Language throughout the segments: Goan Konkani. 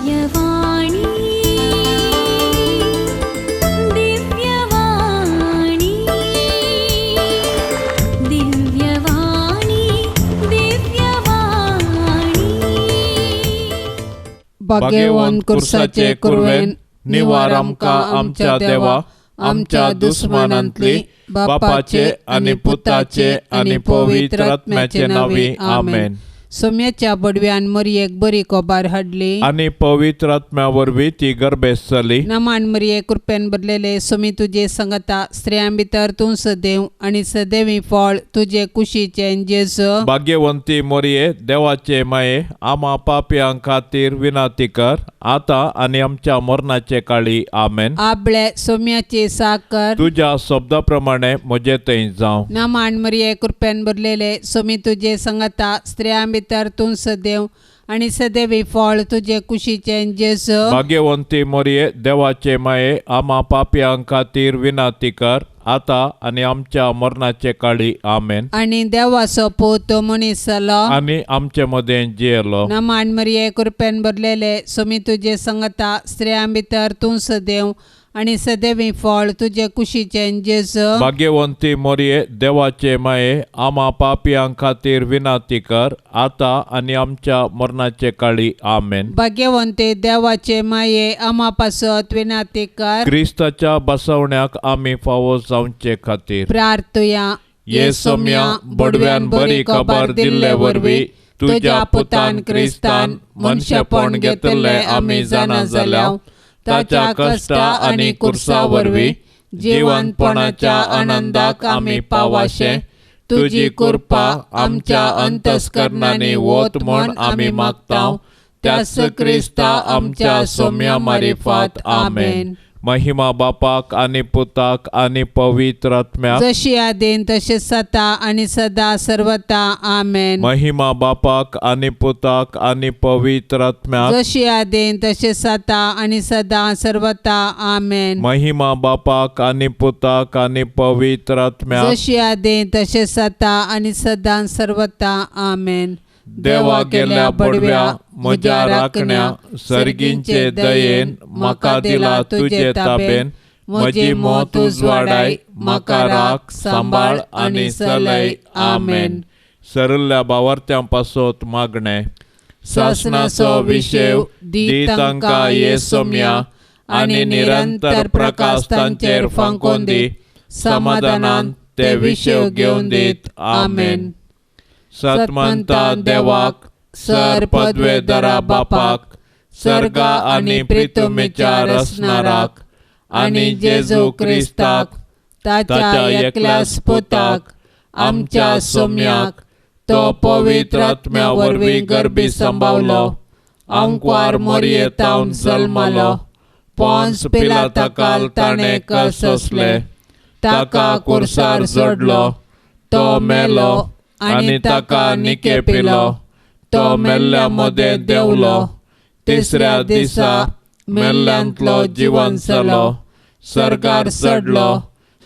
दिव्यवाणी दिव्यवाणी दिव्यवाणी दिव्यवाणी. भाग्यवान कुर्साचे कुरवेन निवार आमकां आमच्या देवा आमच्या दुस्मानांतली बापाचे आनी पुताचे आनी पवित्र आत्म्याचे नांवी आमेन. सोम्याच्या बडव्यान मरयेक बरी कोबार हाडली आनी पवित्र आत्म्या वरवीं ती गर्भेस्त जाली. नमान मरये कृपेन भरलेले सोमी तुजे संगता, स्त्रियां भितर तूं सदैव आनी सदैवी फळ तुजे कुशीचें जेजू. भाग्यवंती मोरये देवाचे माये आमा पापयां खातीर विनंती कर आतां आनी आमच्या मरणाचे काळी आमेन. आबळे सोम्याची साकर तुज्या शब्दा प्रमाणे म्हजे थंय जावं. नमान मरये कृपेन भरलेले सोमी तुजे संगता, स्त्रियां भितर तूं सदैव आनी सदैवी फळ तुजे कुशीचें जेजू. भाग्यवंती मोरये देवाचे माये आमा पापयां खातीर विनंती कर आतां आनी आमच्या मरणाचे काळी आमेन. आनी देवाचो पूत मनीस जालो आनी आमचे मदें जियेलो. नमान मरये कृपेन भरलेले सोमी तुजे संगता, स्त्रियां भितर तूं सदैव आनी सदैवी फळ तुजे कुशीचें जेजू. भाग्यवंती मोरये देवाचे माये आमा पापयां खातीर विनंती कर आतां आनी आमच्या मरणाचे काळी आमेन. भाग्यवंती देवाचे माये आमा पासत विनंती कर. क्रिस्ताच्या बसवण्याक आमी फावो जावचे खातीर प्रार्थुया. ये सोम्या बडव्यान बरी खबर दिल्ले वरवीं तुज्या पुतान क्रिस्तान मनशेपण घेतिल्लें आमी जाणा जाल्या. ताच्या कश्टा आनी कुर्सा वरवीं जिवनपणाच्या आनंदाक आमी पावाशे तुजी कृपा आमच्या अंतस्करणांनी वत म्हूण आमी मागता. त्याच क्रिस्ता आमच्या सोम्या मारिफात आमेन. महिमा बापाक आनी पुताक आनी पवित्र आत्म्याक जशी आदीन तशी सता आनी सदा सर्वता आमेन. महिमा बापाक आनी पुताक आनी पवित्र आत्म्याक जशी आदीन तशी सता आनी सदा सर्वता आमेन. महिमा बापाक आनी पुताक आनी पवित्र आत्म्याक जशी आदीन तशी सता आनी सदा सर्वता आमेन. देवा गेल्या बडव्या म्हज्या राखण्या सर्गींचे दयेन म्हाका दिला तुजे ताबेन. म्हजी मौत उजवाडाय म्हाका राख सांबाळ आनी चलय आमेन. सरल्या बावर्त्यां पासत मागणें. सासणाचो विशेव दी तांकां ये सोम्या आनी निरंतर प्रकाश तांचेर फांकोवन दी. समाधानान ते विशेव घेवन दीत आमेन. सतमंता देवाक सर पदवेदरा बापाक सर्गा आनी प्रितुमेच्या रसनाराक आनी जेजू क्रिस्ताक ताच्या एकल्याच पुताक आमच्या सोम्याक तो पवित्र आत्म्या वरवीं गर्भी सांबावलो. आंकवार मोरयेतावन जल्मलो. पोन्स पिलाताकाल ताणें कस सोंसले. ताका कुर्सार जोडलो. तो मेलो आनी ताका निके पिलो. तो मेल्ल्या मदें देंवलो. तिसऱ्या दिसा मेल्ल्यांतलो जिवन जालो. सर्गार चडलो.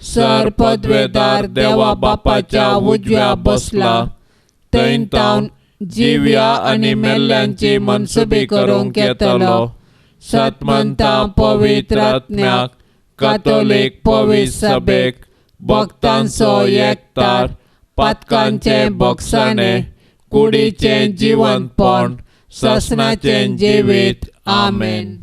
सर पदवेदार देवा बापाच्या उजव्या बसला. थंय तावन जिव्या आनी मेल्ल्यांची मनसुबी करूंक येतलो. सतमंता पवित्र आत्म्याक कातोलीक पवित्र सभेक भक्तांचो एकतार पातकांचें बोगसाणें कुडीचें जिवनपण सासणाचें जिवीत आमेन.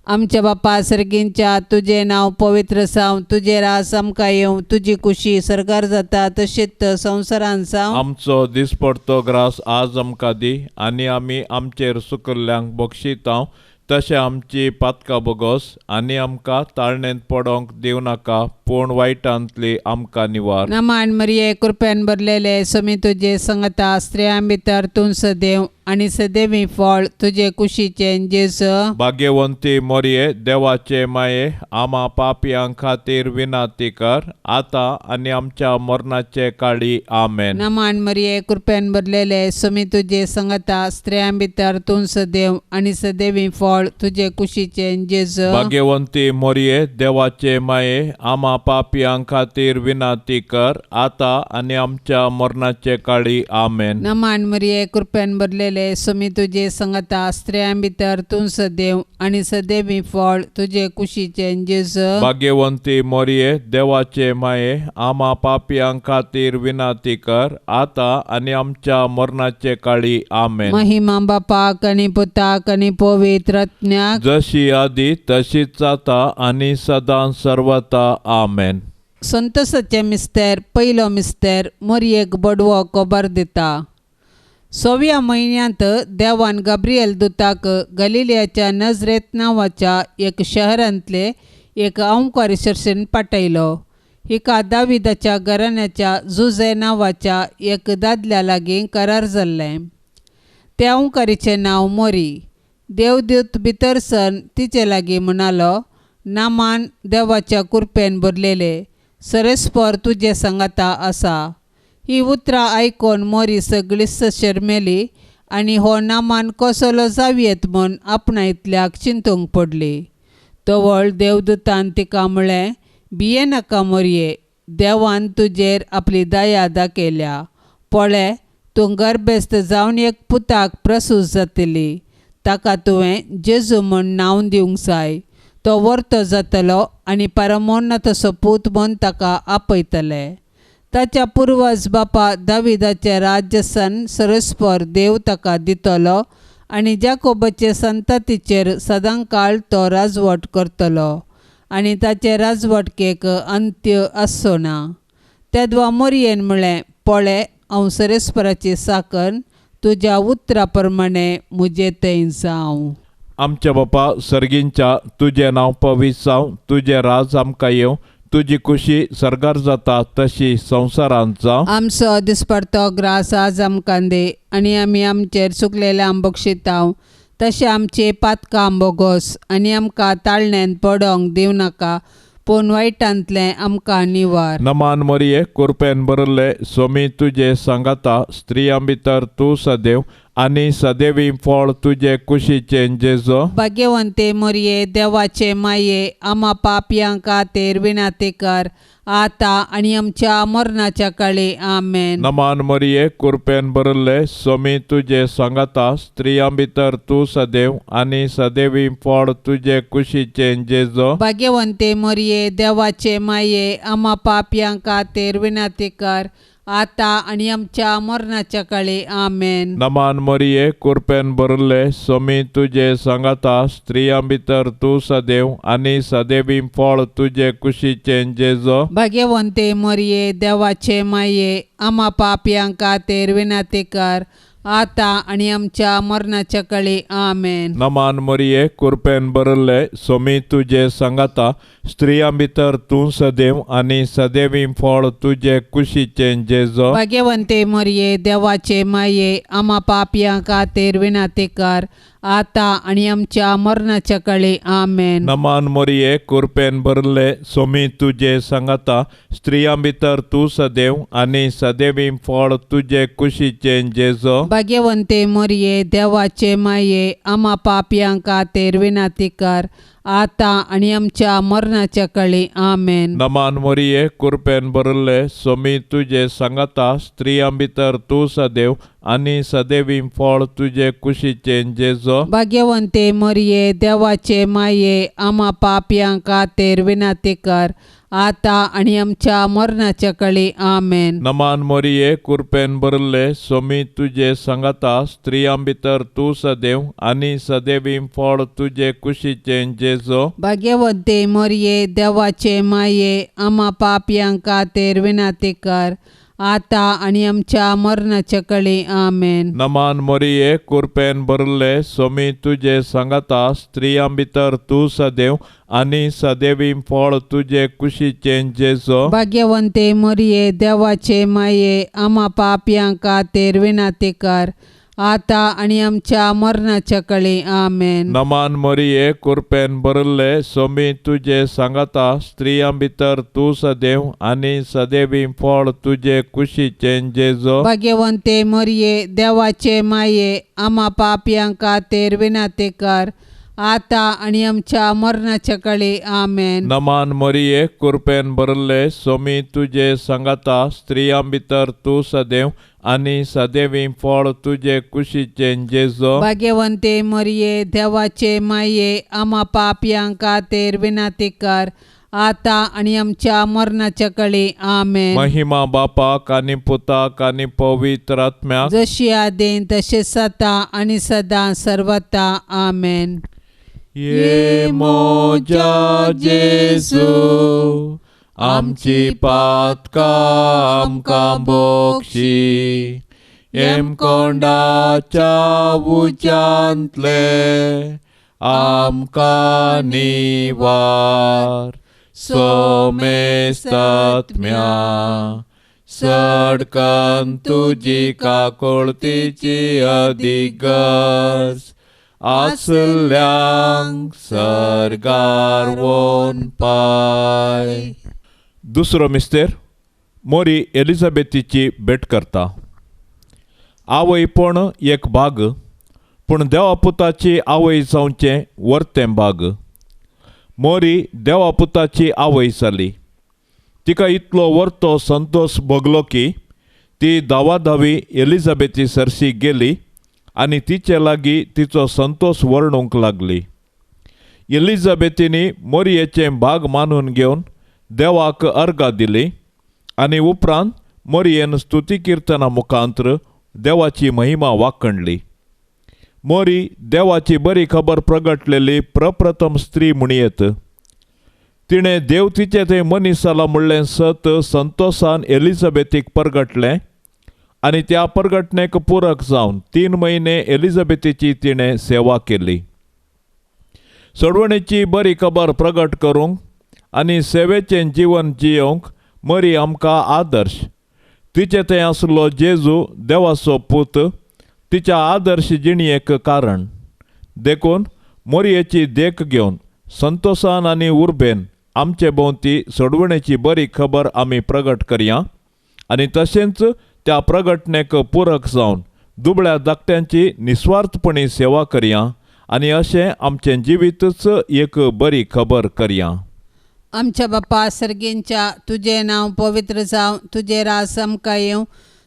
आमच्या बापा सर्गींच्या तुजें नांव पवित्र जावं, तुजें रास आमकां येवं, तुजी कुशी सरकार जाता तशीच संवसारान जावं. आमचो दिसपडतो ग्रास आज आमकां दी आनी आमी आमचेर सुकल्ल्यांक बक्षितांव तशें आमची पातकां बोगोस आनी आमकां ताळणेंत पडोंक दिवं नाका पूण वायटांतली आमकां निवार. नमान मरिये कृपेन भरलेले सोमी तुजे संगता, स्त्रियां भितर तूं सदैव आनी सदैवी फळ तुजे कुशीचें जेजू. भाग्यवंती मोरये देवाचे माये आमा पापयां खातीर विनंती कर आतां आनी आमच्या मरणाचे काळी आमेन. नमान मरिये कृपेन भरलेले सोमी तुजे संगता, स्त्रियां भितर तूं सदैव आनी सदैवी फळ तुजे कुशीचें जेजू. भाग्यवंती मोरये देवाचे माये आमा पापयां खातीर विनंती कर आतां आनी आमच्या मरणाचे काळी आमेन. नमान मरिये कृपेन भरलेले भरलेले सुमी तुजे संगता स्त्रियां भितर तूं सदैव आनी सदैवी फळ तुजे कुशीचें जेजू. भाग्यवंती मोरये देवाचे माये आमा पापयां खातीर विनंती कर आतां आनी आमच्या मरणाचे काळी. आमेन. महिमा बापाक आनी पुताक आनी पवित्र आत्म्याक जशी आदी तशीच आतां आनी सदां सर्वता. आमेन. संतोषाचें मिस्तेर पयलो मिस्तेर मोरयेक बडवो खबर दिता. सव्या म्हयन्यांत देवान गाब्रिएल दुताक गलिलियाच्या नजरेत नांवाच्या एक शहरांतले एक अंवकारी शर्शेन पाठयलो. हिका दाविदाच्या घराण्याच्या जुझे नांवाच्या एक दादल्या लागीं करार जाल्लें. त्या अंवकारीचें नांव मोरी. देवदूत भितर सन तिचे लागीं म्हणालो, नामान देवाच्या कुरपेन भरलेले सरेस्पर तुजे सांगाता आसा. ही उतरां आयकून मोरी सगळीच शरमेली आनी हो नामान कसलो जावयेत म्हूण आपणायतल्याक चिंतूंक पडली. तवळ देवदूतान तिका म्हळें, भियेनाका मोरये, देवान तुजेर आपली दया दाखयल्या. पळय, तूं गर्भेस्त जावन एक पुताक प्रसूत जातली. ताका तुवें जेजू म्हूण नांव दिवंक जाय. तो वर्तो जातलो आनी परमोन्नताचो पूत म्हूण ताका आपयतले. ताच्या पुर्वज बापा दाविदाचें राज्यसन सरस्पर देव ताका दितलो आनी जाकोबाचे संततीचेर सदांकाळ तो राजवट करतलो आनी ताचे राजवटकेक अंत्य आसचो ना. तेदवा मोरयेन म्हळें, पळय, हांव सरेस्पराची साकन, तुज्या उतरा प्रमाणे म्हजे थंय जावं. आमच्या बापा सर्गींच्या तुजें नांव पवित्र जावं, तुजें राज आमकां येवं, तुजी खुशी सर्गार जाता तशी संवसारांत जावं. आमचो दिसपडतो ग्रास आज आमकां दी आनी आमी आमचेर चुकलेल्या बक्षितांव तशें आमचे पातकां बोगोस आनी आमकां ताळण्यांत पडोंक दिवं नाका, पूण वायटांतलें आमकां निवार. नमान मोरये कुरपेन भरिल्ले सोमी तुजे सांगाता, स्त्रियां भितर तूं सदैव आनी सदैवी फळ तुजे कुशीचें जेजू. भाग्यवंते मोरये देवाचे माये आमा पापयां खातीर विनंती कर आतां आनी आमच्या मरणाच्या काळी. आमेन. नमान मोरये कुरपेन भरिल्ले सोमी तुजे सांगाता, स्त्रियां भितर तूं सदैव आनी सदैवी फळ तुजे कुशीचें जेजू. भाग्यवंते मोरये देवाचे माये आमा पापयां खातीर विनंती कर आतां आनी आमच्या मरणाच्या काळी. आमेन. नमान मोरये कुरपेन भरिल्ले सोमी तुजे सांगाता, स्त्रियां भितर तूं सदैव आनी सदैवी फळ तुजे कुशीचें जेजू. भाग्यवंते मोरये देवाचे माये आमा पापयां खातीर विनंती कर आतां आनी आमच्या मरणाच्या काळी. आमेन. नमान मोरये कुरपेन भरिल्ले सोमी तुजे सांगाता, स्त्रियां भितर तूं सदैव आनी सदैवी फळ तुजे कुशीचें जेजू. भाग्यवंते मोरये देवाचे माये आमा पापयां खातीर विनंती कर आतां आनी आमच्या मरणाच्या काळी. आमेन. नमान मोरये कुरपेन भरिल्ले सोमी तुजे सांगाता, स्त्रियां भितर तूं सदैव आनी सदैवी फळ तुजे कुशीचें जेजू. भाग्यवंते मोरये देवाचे माये आमा पापयां खातीर विनंती कर आतां आनी आमच्या मरणाच्या काळी. आमेन. नमान मोरये कुरपेन भरिल्ले सोमी तुजे सांगाता, स्त्रियां भितर तूं सदैव आनी सदैवी फळ तुजे कुशीचें जेजू. भाग्यवंते मोरये देवाचे माये आमा पापयां खातीर विनंती कर आतां आनी आमच्या मरणाच्या काळी. आमेन. नमान मोरये कुरपेन भरिल्ले सोमी तुजे सांगाता, स्त्रियां भितर तूं सदैव आनी सदैवी फळ तुजे कुशीचें जेजू. भाग्यवंते मोरये देवाचे माये आमा पापयां खातीर विनंती कर आतां आनी आमच्या मरणाच्या काळी. आमेन. नमान मोरये कुरपेन भरिल्ले सोमी तुजे सांगाता, स्त्रियां भितर तूं सदैव आनी सदैवी फळ तुजे कुशीचें जेजू. भाग्यवंते मोरये देवाचे माये आमा पापयां खातीर विनंती कर आतां आनी आमच्या मरणाच्या काळी. आमेन. नमान मोरये कुरपेन भरिल्ले सोमी तुजे सांगाता, स्त्रियां भितर तूं सदैव आनी सदैवी फळ तुजे कुशीचें जेजू. भाग्यवंते मोरये देवाचे माये आमा पापयां खातीर विनंती कर आतां आनी आमच्या मरणाच्या काळी. आमेन. नमान मोरये कुरपेन भरिल्ले सोमी तुजे सांगाता, स्त्रियां भितर तूं सदैव आनी सदैवी फळ तुजे कुशीचें जेजो. भाग्यवंते मरिये देवाचे माये आमा पापयां खातीर विनंती कर आतां आनी आमच्या मरणाच्या कळी. आमेन. महिमा बापाक आनी पुताक आनी पवित्र आत्म्याक, जशी आदीं तशें सदां आनी सदां सर्वता. आमेन. ये मोजा जेजू आमची पातकां आमकां बोक्षी, हेमकोंडाच्या उज्यांतले आमकां निवार. सोमेस्तात्म्या सडकन तुजी काकोळतीची अदीक गरज आसल्यांक सर्गार वोन पाय. दुसरो मिस्तेर मोरी एलिझाबेथीची भेट करता. आवयपण एक भाग, पूण देवापुताची आवय जावचें वर्तें भाग. मोरी देवापुताची आवय जाली. तिका इतलो वर्तो संतोश भोगलो की ती धावाधावी एलिझाबेथी सरशी गेली आनी तिचे लागीं तिचो संतोश वर्णूंक लागली. एलिझाबेथीनी मोरयेचें भाग मानून घेवन देवाक अर्गां दिली आनी उपरांत मोरयेन स्तुती किर्तना मुखांत्र देवाची महिमा वाखणली. मोरी देवाची बरी खबर प्रगटलेली प्रप्रथम स्त्री म्हणयेत. तिणें देव तिचें थंय मनीस जाला म्हणलें सत संतोशान एलिझाबेथीक परगटलें आनी त्या परगटणेक पुरक जावन 3 म्हयने एलिझाबेथीची तिणें सेवा केली. सोडवणेची बरी खबर प्रगट करूंक आनी सेवेचें जिवन जियोवंक मरी आमकां आदर्श. तिचे थंय आसलो जेजू देवाचो पूत तिच्या आदर्श जिणयेक कारण. देखून मोरयेची देख घेवन संतोशान आनी उर्बेन आमचे भोंवती सोडवणेची बरी खबर आमी प्रगट करया आनी तशेंच त्या प्रगटणेक पुरक जावन दुबळ्या धाकट्यांची निस्वार्थपणी सेवा करया आनी अशें आमचें जिवीतच एक बरी खबर करया. आमच्या बापा सर्गेंच्या तुजें नांव पवित्र जावं, तुजें राज आमकां येवं,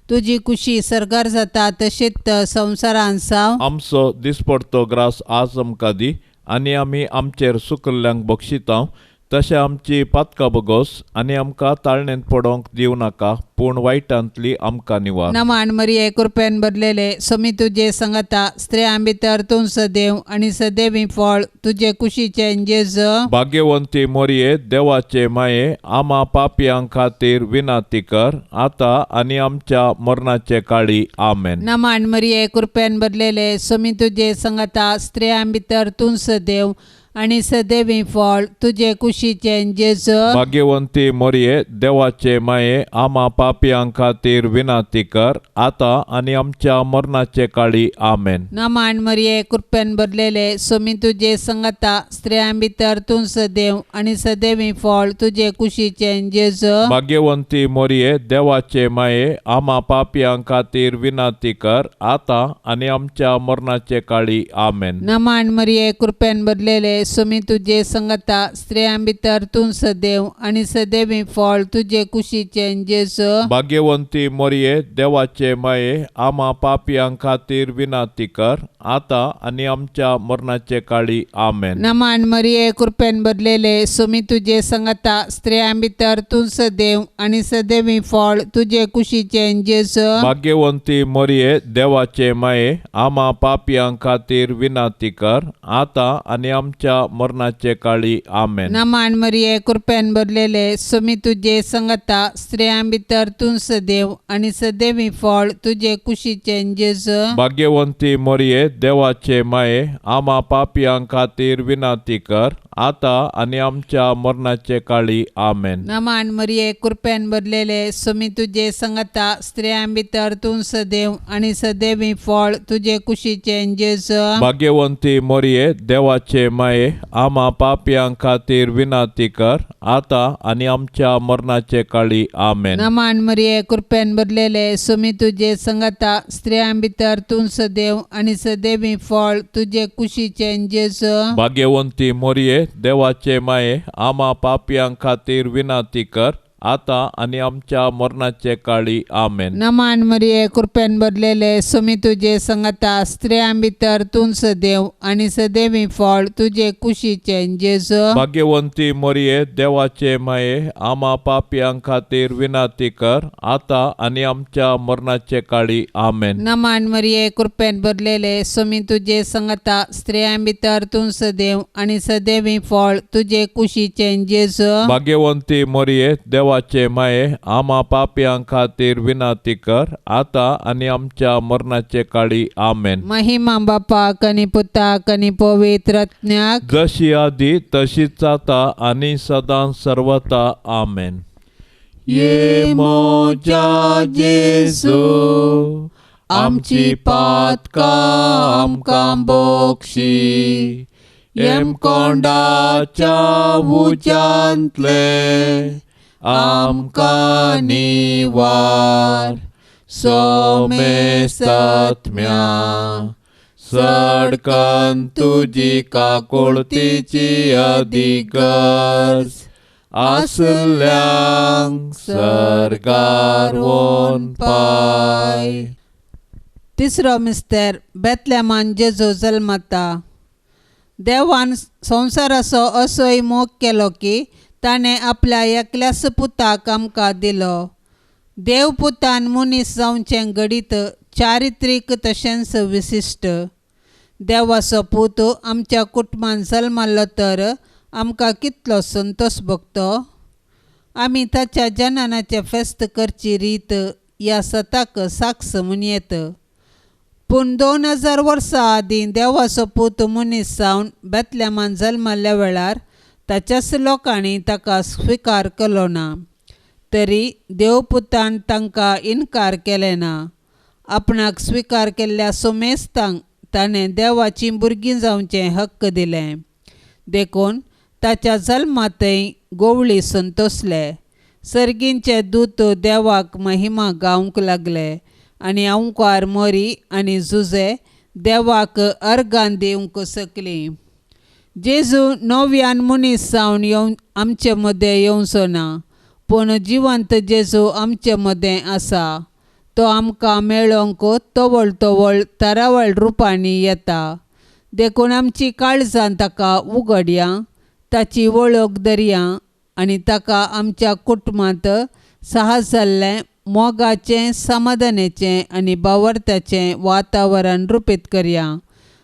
तुजी कुशी सर्गार जाता तशीच संवसारांत जावं. आमचो दिसपडतो ग्रास आज आमकां दी आनी आमी आमचेर सुकल्ल्यांक बक्षिता तशें आमची पातकां बगोस आनी आमकां ताळणेंत पडोवंक दिवं नाका, पूण वायटांतली आमकां निवार. नमान मरिये कृपेन भरलेले स्वामी तुजे संगता, स्त्रियां भितर तूं सदैव आनी सदैवी फळ तुजे कुशीचें जेजू. भाग्यवंती मोरये देवाचे माये आमा पापयां खातीर विनंती कर आतां आनी आमच्या मरणाचे काळी. आमेन. नमान मरिये कृपेन भरलेले स्वामी तुजे संगता, स्त्रियां भितर तूं सदैव आनी सदैवी फळ तुजे कुशीचें जेजू. भाग्यवंती मोरये देवाचे माये आमा पापयां खातीर विनंती कर आतां आनी आमच्या मरणाचे काळी. आमेन. नमान मरिये कृपेन भरलेले स्वामी तुजे संगता, स्त्रियां भितर तूं सदैव आनी सदैवी फळ तुजे कुशीचें जेजू. भाग्यवंती मोरये देवाचे माये आमा पापयां खातीर विनंती कर आतां आनी आमच्या मरणाचे काळी. आमेन. नमान मरिये कृपेन भरलेले स्वामी तुजे संगता, स्त्रियां भितर तूं सदैव आनी सदैवी फळ तुजे कुशीचें जेजू. भाग्यवंती मोरये देवाचे माये आमा पापयां खातीर विनंती कर आतां आनी आमच्या मरणाचे काळी. आमेन. नमान मरिये कृपेन भरलेले स्वामी तुजे संगता, स्त्रियां भितर तूं सदैव आनी सदैवी फळ तुजे कुशीचें जेजू. भाग्यवंती मोरये देवाचे माये आमा पापयां खातीर विनंती कर आतां आनी आमच्या मरणाचे काळी. आमेन. नमान मरिये कृपेन भरलेले स्वामी तुजे संगता, स्त्रियां भितर तूं सदैव आनी सदैवी फळ तुजे कुशीचें जेजू. भाग्यवंती मोरये देवाचे माये आमा पापयां खातीर विनंती कर आतां आनी आमच्या मरणाचे काळी. आमेन. नमान मरिये कृपेन भरलेले स्वामी तुजे संगता, स्त्रियां भितर तूं सदैव आनी सदैवी फळ तुजे कुशीचें जेजू. भाग्यवंती मोरये देवाचे माये आमा पापयां खातीर विनंती कर आतां आनी आमच्या मरणाचे काळी. आमेन. नमान मरिये कृपेन भरलेले स्वामी तुजे संगता, स्त्रियां भितर तूं सदैव आनी सदैवी फळ तुजे कुशीचें जेजू. भाग्यवंती मोरये देवाचे माये आमा पापयां खातीर विनंती कर आतां आनी आमच्या मरणाचे काळी. आमेन. नमान मरिये, कृपेन भरलेले, सुमी तुजे संगता, स्त्रियां भितर तूं सदैव आनी सदैवी फळ तुजे कुशीचें जेजू. भाग्यवंती मरिये, देवाचे माये, आमा पापयां खातीर विनंती कर, आतां आनी आमच्या मरणाचे काळी. आमेन. नमान मरिये, कृपेन भरलेले, सुमी तुजे संगता, स्त्रियां भितर तूं सदैव आनी सदैवी फळ तुजे कुशीचें जेजू. भाग्यवंती मरिये, देवाचे माये, आमा पापयां खातीर विनंती कर, आतां आनी आमच्या मरणाचे काळी. आमेन. महिमा बापाक आनी पुताक आनी पवित्र आत्म्याक, जशी आदी तशीच आतां आनी सदां सर्वता. आमेन. ये मोजा जेजू, आमची पातकां आमकां बोक्षी, येमकोंडाच्या उज्यांतले आमकां निवार, सोमेसत्म्या सडकन तुजी काकुळतीची अधिगर्ज आसल्यांक सर्गार वोन पाय. तिसरो मिस्तेर, बेतलेमान जेजू जल्मता. देवान संवसाराचो असोय मोग केलो की ताणें आपल्या एकल्याच पुताक आमकां दिलो. देव पुतान मनीस जावचें घडीत चारित्रीक तशेंच विशिश्ट. देवाचो पूत आमच्या कुटुंबान जल्मलो तर आमकां कितलो संतोश भोगतो. आमी ताच्या जननाचें फेस्त करची रीत ह्या सताक साक्ष म्हणयेत. पूण 2000 वर्सां आदीं देवाचो पूत मनीस जावन बेतलेमान जल्मल्ल्या वेळार ताच्याच लोकांनी ताका स्विकार केलो ना, तरी देवपुतान तांकां इनकार केलें ना. आपणाक स्विकार केल्ल्या सोमेस्तांक ताणें देवाचीं भुरगीं जावचें हक्क दिलें. देखून ताच्या जल्मांतय गोवळी संतोसले. सर्गींचे दूत देवाक महिमा गावंक लागले आनी अंकार मोरी आनी जुजे देवाक अर्गां दिवंक शकलीं. जेजू नव्यान मनीस जावन येवन आमचे मदें येवचो ना, पूण जिवंत जेजू आमचे मदें आसा. तो आमकां मेळोवंक तवळ तवळ तरावळ रुपांनी येता. देखून आमची काळजां ताका उगडया, ताची वळख धरया आनी ताका आमच्या कुटुंबांत सहज जाल्लें मोगाचें, समाधानाचें आनी बावरताचें वातावरण रुपीत करया.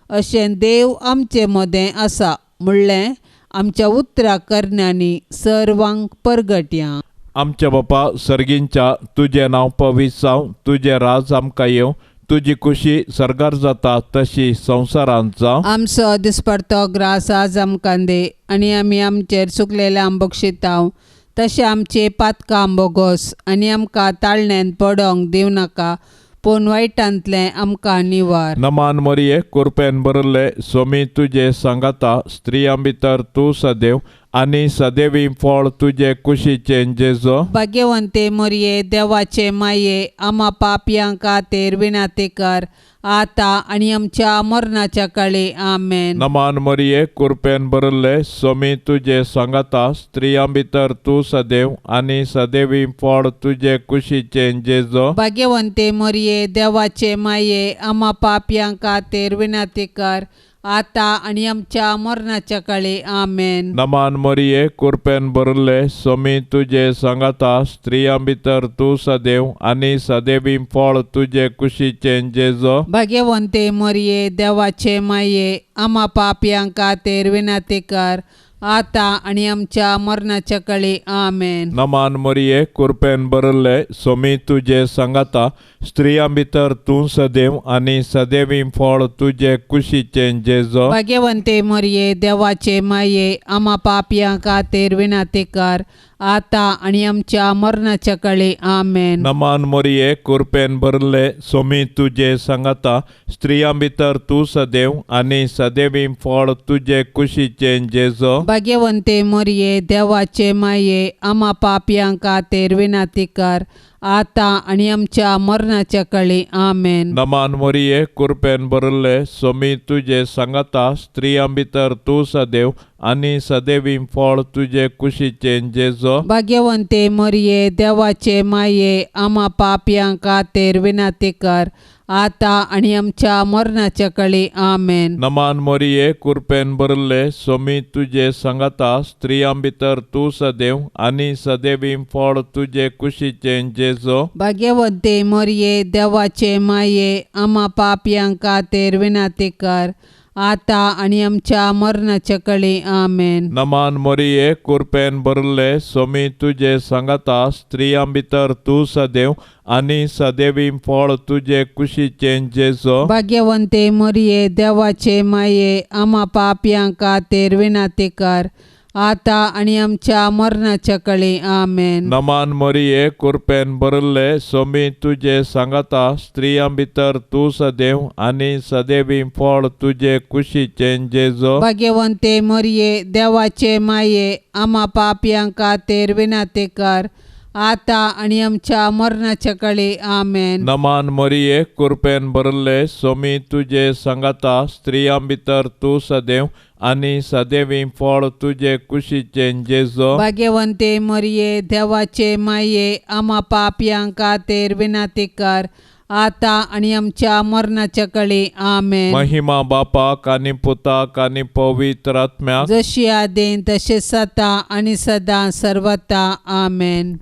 अशें देव आमचे मदें आसा म्हणलें आमच्या उतरा करण्यांनी सर्वांक परगटया. आमच्या बापा सर्गींच्या, तुजें नांव पवित्र जावं, तुजें राज आमकां येवं, तुजी खुशी सर्गार जाता तशी संवसारांत जावं. आमचो दिसपडतो ग्रास आज आमकां दी आनी आमी आमचेर चुकलेल्या बक्षितांव तशें आमचे पातकां बोगोस आनी आमकां ताळण्यांत पडोंक दिवं नाका, पूण वायटांतलें आमकां निवार. नमान मरिये, कुरपेन भरिल्ले, सोमी तुजे सांगाता, स्त्रियां भितर तूं सदैव आनी सदैवी फळ तुजे कुशीचें जेजू. भाग्यवंते मरिये, देवाचे माये, आमा पापयां खातीर विनंती कर, आतां आनी आमच्या मरणाच्या काळी. आमेन. नमान मरिये, कुरपेन भरिल्ले, सोमी तुजे सांगाता, स्त्रियां भितर तूं सदैव आनी सदैवी फळ तुजे कुशीचें जेजू. भाग्यवंते मरिये, देवाचे माये, आमा पापयां खातीर विनंती कर, आतां आनी आमच्या मरणाच्या काळी. आमेन. नमान मरिये, कुरपेन भरिल्ले, सोमी तुजे सांगाता, स्त्रियां भितर तूं सदैव आनी सदैवी फळ तुजे कुशीचें जेजू. भाग्यवंते मरिये, देवाचे माये, आमा पापयां खातीर विनंती कर, आतां आनी आमच्या मरणाच्या काळी. आमेन. नमान मरिये, कुरपेन भरिल्ले, सोमी तुजे सांगाता, स्त्रियां भितर तूं सदैव आनी सदैवी फळ तुजे कुशीचें जेजू. भाग्यवंते मरिये, देवाचे माये, आमा पापयां खातीर विनंती कर, आतां आनी आमच्या मरणाच्या काळी. आमेन. नमान मरिये, कुरपेन भरिल्ले, सोमी तुजे सांगाता, स्त्रियां भितर तूं सदैव आनी सदैवी फळ तुजे कुशीचें जेजू. भाग्यवंते मरिये, देवाचे माये, आमा पापयां खातीर विनंती कर, आतां आनी आमच्या मरणाच्या काळी. आमेन. नमान मोरये, कृपेन भरिल्ले, सोमी तुजे सांगाता, स्त्रियां भितर तूं सदैव आनी सदैवी फळ तुजे कुशीचें जेजो. भाग्यवंते मरिये, देवाचे माये, आमा पापयां खातीर विनंती कर, आतां आनी आमच्या मरणाच्या काळी. आमेन. नमान मोरये, कृपेन भरिल्ले, सोमी तुजे सांगाता, स्त्रियां भितर तूं सदैव आनी सदैवी फळ तुजे कुशीचें जेजो. भाग्यवंते मरिये, देवाचे माये, आमा पापयां खातीर विनंती कर, आतां आनी आमच्या मरणाच्या काळी. आमेन. नमान मोरये, कृपेन भरिल्ले, सोमी तुजे सांगाता, स्त्रियां भितर तूं सदैव आनी सदैवी फळ तुजे कुशीचें जेजो. भाग्यवंते मरिये, देवाचे माये, आमा पापयां खातीर विनंती कर, आतां आनी आमच्या मरणाच्या काळी. आमेन. नमान मोरये, कृपेन भरिल्ले, सोमी तुजे सांगाता, स्त्रियां भितर तूं सदैव आनी सदैवी फळ तुजे कुशीचें जेजो. भाग्यवंते मरिये, देवाचे माये, आमा पापयां खातीर विनंती कर, आतां आनी आमच्या मरणाच्या काळी. आमेन. नमान मोरये, कृपेन भरिल्ले, सोमी तुजे सांगाता, स्त्रियां भितर तूं सदैव आनी सदैवी फळ तुजे कुशीचें जेजो. भाग्यवंते मरिये, देवाचे माये, आमा पापयां खातीर विनंती कर, आतां आनी आमच्या मरणाच्या काळी. आमेन. महिमा बापाक आनी पुताक आनी पवित्र आत्म्याक, जशी आदीं तशें आतां आनी सदां सर्वता. आमेन.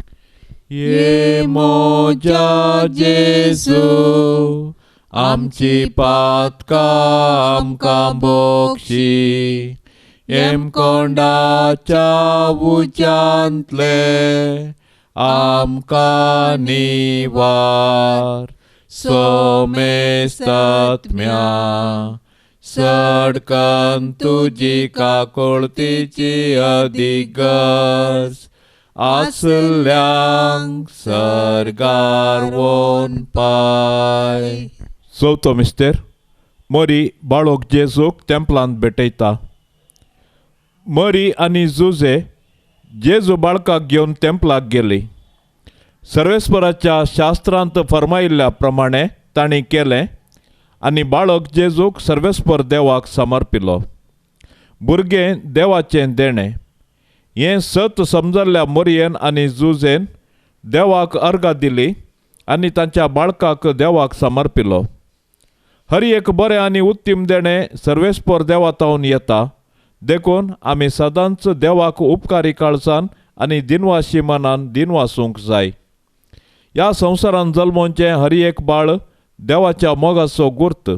ये मोजा जेजू, आमची पातकां आमकां बोक्षी, हेमकोंडाच्या उज्यांतले आमकां निवार, सोमेस्तात्म्या सडकन तुजी काकुळतीची अधिगज आसल्यांक सर्गार वोन पाय. चवथो मिस्तेर. मरी बाळोक जेजूक तेंपलांत भेटयता. मरी आनी जुजे जेजू बाळकाक घेवन तेंपलाक गेली. सर्वेस्पराच्या शास्त्रांत फर्मायिल्ल्या प्रमाणे तांणी केलें आनी बाळक जेजूक सर्वेस्पर देवाक समर्पिलो. भुरगें देवाचें देणें हें सत समजल्ल्या मोरयेन आनी जुजेन देवाक अर्गां दिली आनी तांच्या बाळकाक देवाक समर्पिलो. हर एक बरें आनी उत्तीम देणें सर्वेस्पर देवा तावन येता, देखून आमी सदांच देवाक उपकारी काळजान आनी दिनवाशी मनान दिनवासूंक जाय. ह्या संवसारान जल्मोवचें हर एक बाळ देवाच्या मोगाचो गुर्त.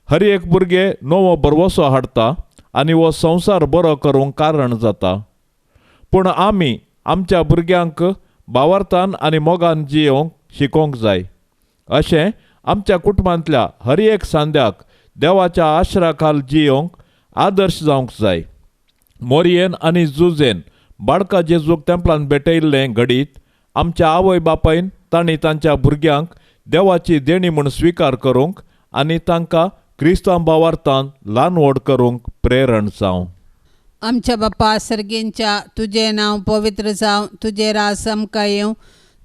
हर एक भुरगें नवो भरवसो हाडटा आनी हो संवसार बरो करूंक कारण जाता. पूण आमी आमच्या भुरग्यांक भावार्थान आनी मोगान जियोवंक शिकोवंक जाय. अशें आमच्या कुटुंबांतल्या हर एक सांद्याक देवाच्या आश्रा खाल जियोवंक आदर्श जावंक जाय. मोरयेन आनी जुजेन बाळका जेजूक तेंपलान भेटयल्लें घडीत आमच्या आवय बापायन तांणी तांच्या भुरग्यांक देवाची देणी म्हूण स्विकार करूंक आनी तांकां क्रिस्तांव भावार्थान ल्हान व्हड करूंक प्रेरण जावं. आमच्या बापा सर्गेंच्या, तुजें नांव पवित्र जावं, तुजें राज आमकां येवं,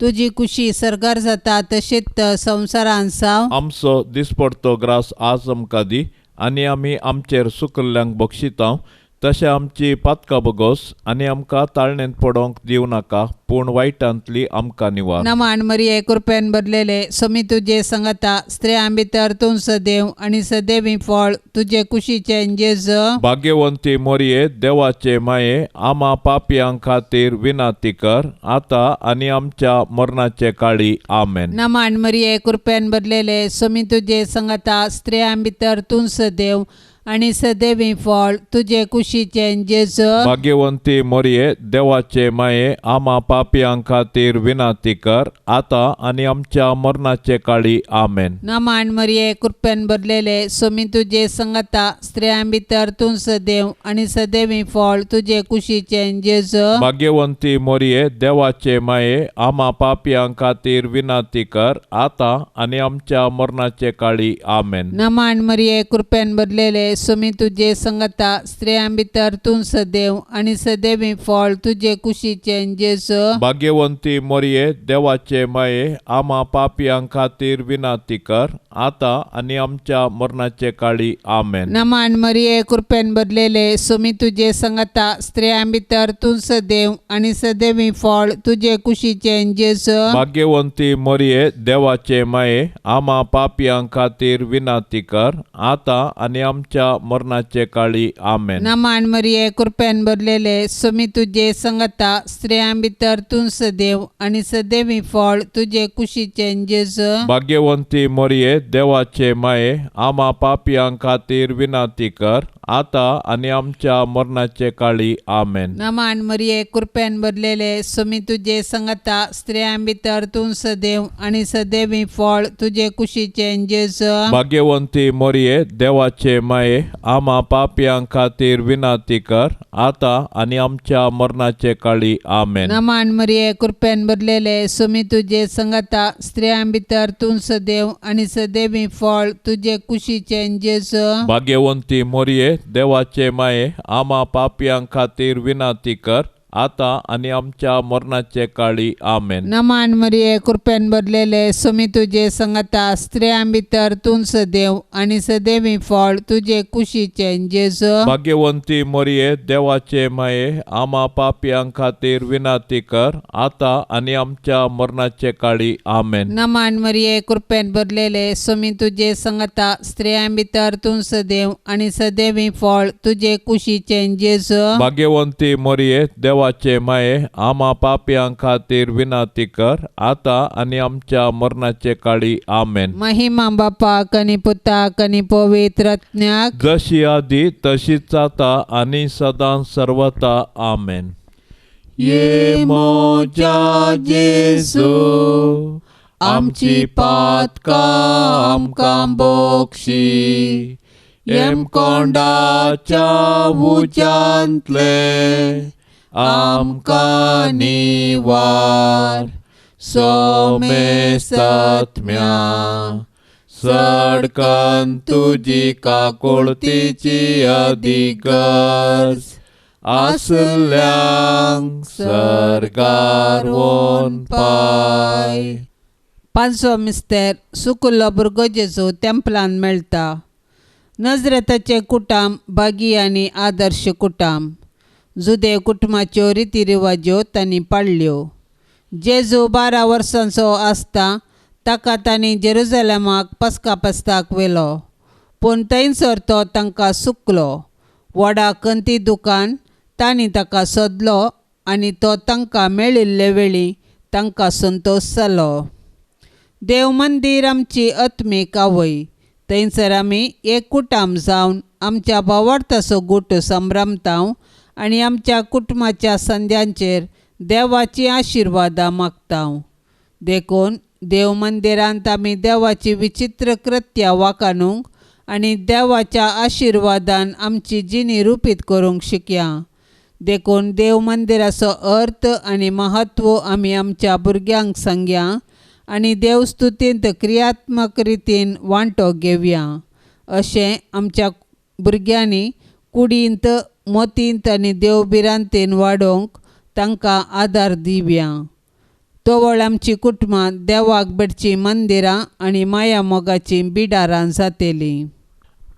तुजी कुशी सर्गार जाता तशीच संवसारान जावं. आमचो दिसपडतो ग्रास आज आमकां दी आनी आमी आमचेर सुकल्ल्यांक बक्षितांव तशें आमची पातकां बगोस आनी आमकां ताळणेंत पडोवंक दिवं नाका, पूण वायटांतली आमकां निवार. नमान मरिये, कृपेन भरलेले, सोमी तुजे संगता, स्त्रियां भितर तूं सदैव आनी सदैवी फळ तुजे कुशीचें जेजू. भाग्यवंती मोरये, देवाचे माये, आमा पापयां खातीर विनंती कर, आतां आनी आमच्या मरणाचे काळी. आमेन. नमान मरिये, कृपेन भरलेले, सोमी तुजे संगता, स्त्रियां भितर तूं सदैव आनी सदैवी फळ तुजे कुशीचें जेजू. भाग्यवंती मोरये, देवाचे माये, आमा पापयां खातीर विनंती कर, आतां आनी आमच्या मरणाचे काळी. आमेन. नमान मरिये, कृपेन भरलेले, सोमी तुजे संगता, स्त्रियां भितर तूं सदैव आनी सदैवी फळ तुजे कुशीचें जेजू. भाग्यवंती मोरये, देवाचे माये, आमा पापयां खातीर विनंती कर, आतां आनी आमच्या मरणाचे काळी. आमेन. नमान मरिये, कृपेन भरलेले, सोमी तुजे संगता स्त्रियां भितर तूं सदैव आनी सदैवी फळ तुजे कुशीचें जेजू. भाग्यवंती मोरये देवाचे माये आमा पापयां खातीर विनंती कर आतां आनी आमच्या मरणाचे काळी. आमेन. नमान मरिये कृपेन भरलेले सोमी तुजे संगता स्त्रियां भितर तूं सदैव आनी सदैवी फळ तुजे कुशीचें जेजू. भाग्यवंती मोरये देवाचे माये आमा पापयां खातीर विनंती कर आतां आनी आमच्या मरणाचे काळी. आमेन. नमान मरिये कृपेन भरलेले सोमी तुजे संगता स्त्रियां भितर तूं सदैव आनी सदैवी फळ तुजे कुशीचें जेजू. भाग्यवंती मोरये देवाचे माये आमा पापयां खातीर विनंती कर आतां आनी आमच्या मरणाचे काळी. आमेन. नमान मरिये कृपेन भरलेले सोमी तुजे संगता स्त्रियां भितर तूं सदैव आनी सदैवी फळ तुजे कुशीचें जेजू. भाग्यवंती मोरये देवाचे माये आमा पापयां खातीर विनंती कर आतां आनी आमच्या मरणाचे काळी. आमेन. नमान मरिये कृपेन भरलेले सोमी तुजे संगता स्त्रियां भितर तूं सदैव आनी सदैवी फळ तुजे कुशीचें जेजू. भाग्यवंती मोरये देवाचे माये आमा पापयां खातीर विनंती कर आतां आनी आमच्या मरणाचे काळी. आमेन. नमान मरिये कृपेन भरलेले सोमी तुजे संगता स्त्रियां भितर तूं सदैव आनी सदैवी फळ तुजे कुशीचें जेजू. भाग्यवंती मोरये देवाचे माये आमा पापयां खातीर विनंती कर आतां आनी आमच्या मरणाचे काळी. आमेन. नमान मरिये कृपेन भरलेले सोमी तुजे संगता स्त्रियां भितर तूं सदैव आनी सदैवी फळ तुजे कुशीचें जेजू. भाग्यवंती मोरये देवाचे माये आमा पापयां खातीर विनंती कर आतां आनी आमच्या मरणाचे काळी. आमेन. महिमा बापाक आनी पुताक आनी पवित्र आत्म्याक, जशी आदी तशीच आतां आनी सदां सर्वता. आमेन. ये म्हज्या जेजू आमची पातकां आमकां बक्षी, येमकोंडाच्या उज्यांतले आमकां निवार, सोमेस्तात्म्या सडकन तुजी काकुळतीची अधिगर्ज आसल्यांक सर्गार वोन पाय. पांचवो मिस्तेर सुकुल्लो भुरगो जेजू तेंपलान मेळटा. नजरेताचें कुटाम बागी आनी आदर्श कुटाम. जुदेव कुटुंबाच्यो रितीरिवाज्यो तांणी पाळ्ळ्यो. जेजू 12 वर्सांचो आसता ताका तांणी जेरुजलेमाक पस्का पस्ताक व्हेलो, पूण थंयसर तो तांकां सुकलो. व्हडा कंती दुकान तांणी ताका सोदलो आनी तो तांकां मेळिल्ले वेळी तांकां संतोश जालो. देव मंदीर आमची आत्मीक आवय, थंयसर आमी एक कुटाम जावन आमच्या भावार्थाचो गुट संभ्रमता आनी आमच्या कुटुंबाच्या संद्यांचेर देवाची आशिर्वादां मागता. देखून देव मंदिरांत आमी देवाची विचित्र कृत्या वाखाणूंक आनी देवाच्या आशिर्वादान आमची जिणी रुपीत करूंक शिकया. देखून देव मंदिराचो अर्थ आनी महत्व आमी आमच्या भुरग्यांक सांगया आनी देवस्तुतींत क्रियात्मक रितीन वांटो घेवया. अशें आमच्या भुरग्यांनी कुडींत, मोतींत आनी देवभिरांतीन वाडोवंक तांकां आदार दिवया. तवळ आमची कुटुंबां देवाक भेटचीं मंदिरां आनी माया मोगाचीं बिडारां जातलीं.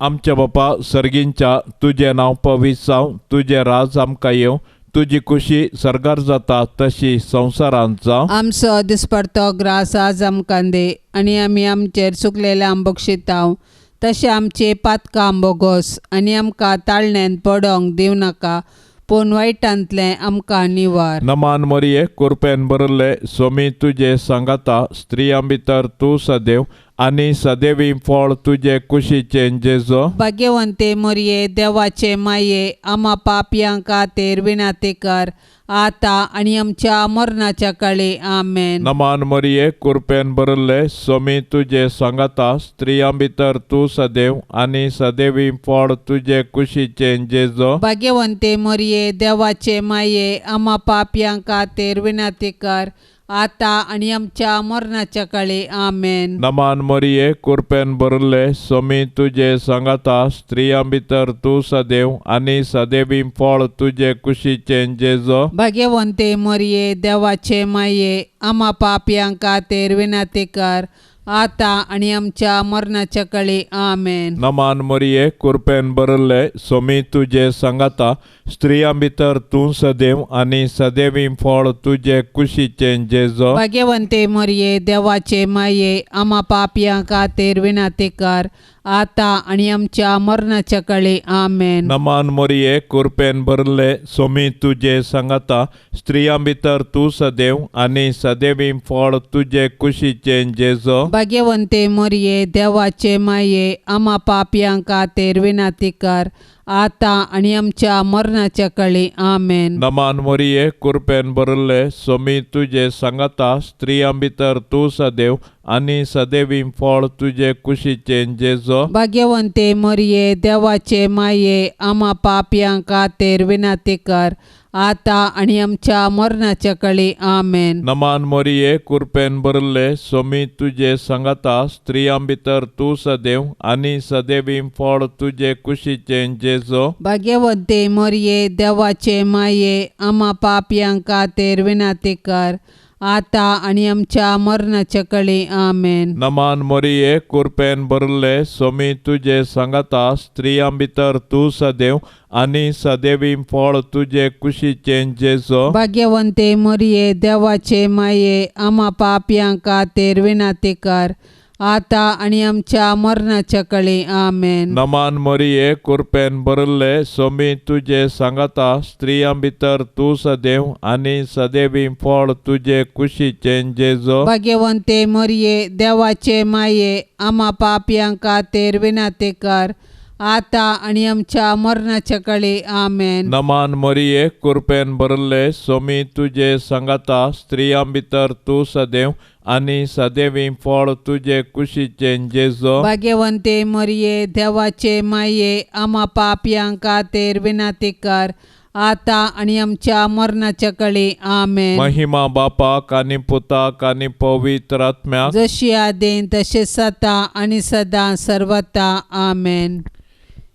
आमच्या बापा सर्गींच्या, तुजें नांव पवित्र जावं, तुजें राज आमकां येवं, तुजी खुशी सर्गार जाता तशी संवसारांत जावं. आमचो दिसपडतो ग्रास आज आमकां दी आनी आमी आमचेर चुकलेल्या बक्षितांव तशें आमचे पातकां बोगोस आनी आमकां ताळण्यांत पडोंक दिवं नाका, पूण वायटांतलें आमकां निवार. नमान मरिये कुरपेन भरिल्ले सोमी तुजे सांगाता, स्त्रियां भितर तूं सदैव आनी सदैवी फळ तुजे कुशीचें जेजो. भाग्यवंते मरिये देवाचे माये आमा पापयां खातीर विनंती कर आतां आनी आमच्या मरणाच्या काळी. आमेन. नमान मरिये कुरपेन भरिल्ले सोमी तुजे सांगाता, स्त्रियां भितर तूं सदैव आनी सदैवी फळ तुजे कुशीचें जेजो. भाग्यवंते मरिये देवाचे माये आमा पापयां खातीर विनंती कर आतां आनी आमच्या मरणाच्या काळी. आमेन. नमान मरिये, कृपेन भरिल्ले, स्वामी तुजे सांगाता, स्त्रियां भितर तूं सदैव आनी सदैवी फळ तुजे कुशीचें जेजो. भाग्यवंते मरिये, देवाचे माये, आमा पापयां खातीर विनंती कर, आतां आनी आमच्या मरणाच्या काळी. आमेन. नमान मरिये, कृपेन भरिल्ले, स्वामी तुजे सांगाता, स्त्रियां भितर तूं सदैव आनी सदैवी फळ तुजे कुशीचें जेजो. भाग्यवंते मरिये, देवाचे माये, आमा पापयां खातीर विनंती कर, आतां आनी आमच्या मरणाच्या काळी. आमेन. नमान मरिये, कृपेन भरिल्ले, स्वामी तुजे सांगाता, स्त्रियां भितर तूं सदैव आनी सदैवी फळ तुजे कुशीचें जेजो. भाग्यवंते मरिये, देवाचे माये, आमा पापयां खातीर विनंती कर, आतां आनी आमच्या मरणाच्या काळी. आमेन. नमान मरिये, कृपेन भरिल्ले, स्वामी तुजे सांगाता, स्त्रियां भितर तूं सदैव आनी सदैवी फळ तुजे कुशीचें जेजो. भाग्यवंते मरिये, देवाचे माये, आमा पापयां खातीर विनंती कर, आतां आनी आमच्या मरणाच्या काळी. आमेन. नमान मरिये, कृपेन भरिल्ले, स्वामी तुजे सांगाता, स्त्रियां भितर तूं सदैव आनी सदैवी फळ तुजे कुशीचें जेजो. भाग्यवंते मरिये, देवाचे माये, आमा पापयां खातीर विनंती कर, आतां आनी आमच्या मरणाच्या काळी. आमेन. नमान मरिये, कृपेन भरिल्ले, स्वामी तुजे सांगाता, स्त्रियां भितर तूं सदैव आनी सदैवी फळ तुजे कुशीचें जेजो. भाग्यवंते मरिये, देवाचे माये, आमा पापयां खातीर विनंती कर, आतां आनी आमच्या मरणाच्या काळी. आमेन. नमान मरिये, कृपेन भरिल्ले, स्वामी तुजे सांगाता, स्त्रियां भितर तूं सदैव आनी सदैवी फळ तुजे कुशीचें जेजो. भाग्यवंते मरिये, देवाचे माये, आमा पापयां खातीर विनंती कर, आतां आनी आमच्या मरणाच्या काळी. आमेन. नमान मरिये, कृपेन भरिल्ले, स्वामी तुजे सांगाता, स्त्रियां भितर तूं सदैव आनी सदैवी फळ तुजे कुशीचें जेजो. भाग्यवंते मरिये, देवाचे माये, आमा पापयां खातीर विनंती कर, आतां आनी आमच्या मरणाच्या काळी. आमेन. महिमा बापाक आनी पुताक आनी पवित्र आत्म्याक, जशी आदीन तशें सदां आनी सदां सर्वता. आमेन.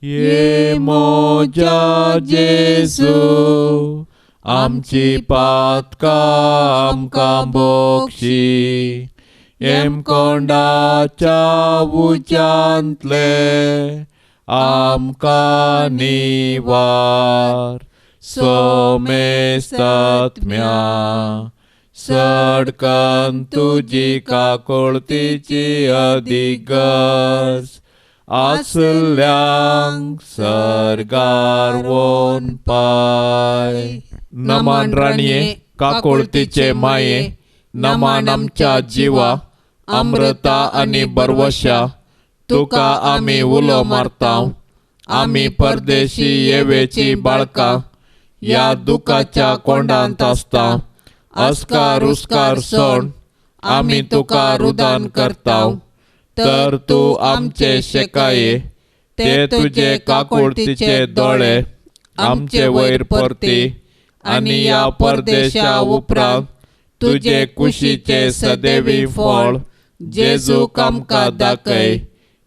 ये मोजा जेजू, आमची पातकां आमकां बोक्षी, हेमकोंडाच्या उज्यांतले आमकां निवार, सोमेस्तात्म्या सडकन तुजी काकुळतीची अदीक गरज आसल्यांक सर्गार वोन पाय. नमान राणये, काकुळतीचे माये, नमान आमच्या जिवा, अमृता आनी बरवशा, तुका आमी उलो मारता. आमी परदेशी येवेची बाळकां ह्या दुखाच्या कोंडांत आसता. अस्कार उस्कार सोड आमी तुका रुदान करता, तर तूं आमचे शेकाये, ते तुजे काकुळतीचे दोळे आमचे वयर परती आनी ह्या परदेशा उपरांत तुजे कुशीचे सदैवी फळ जेजूक आमकां दाखय.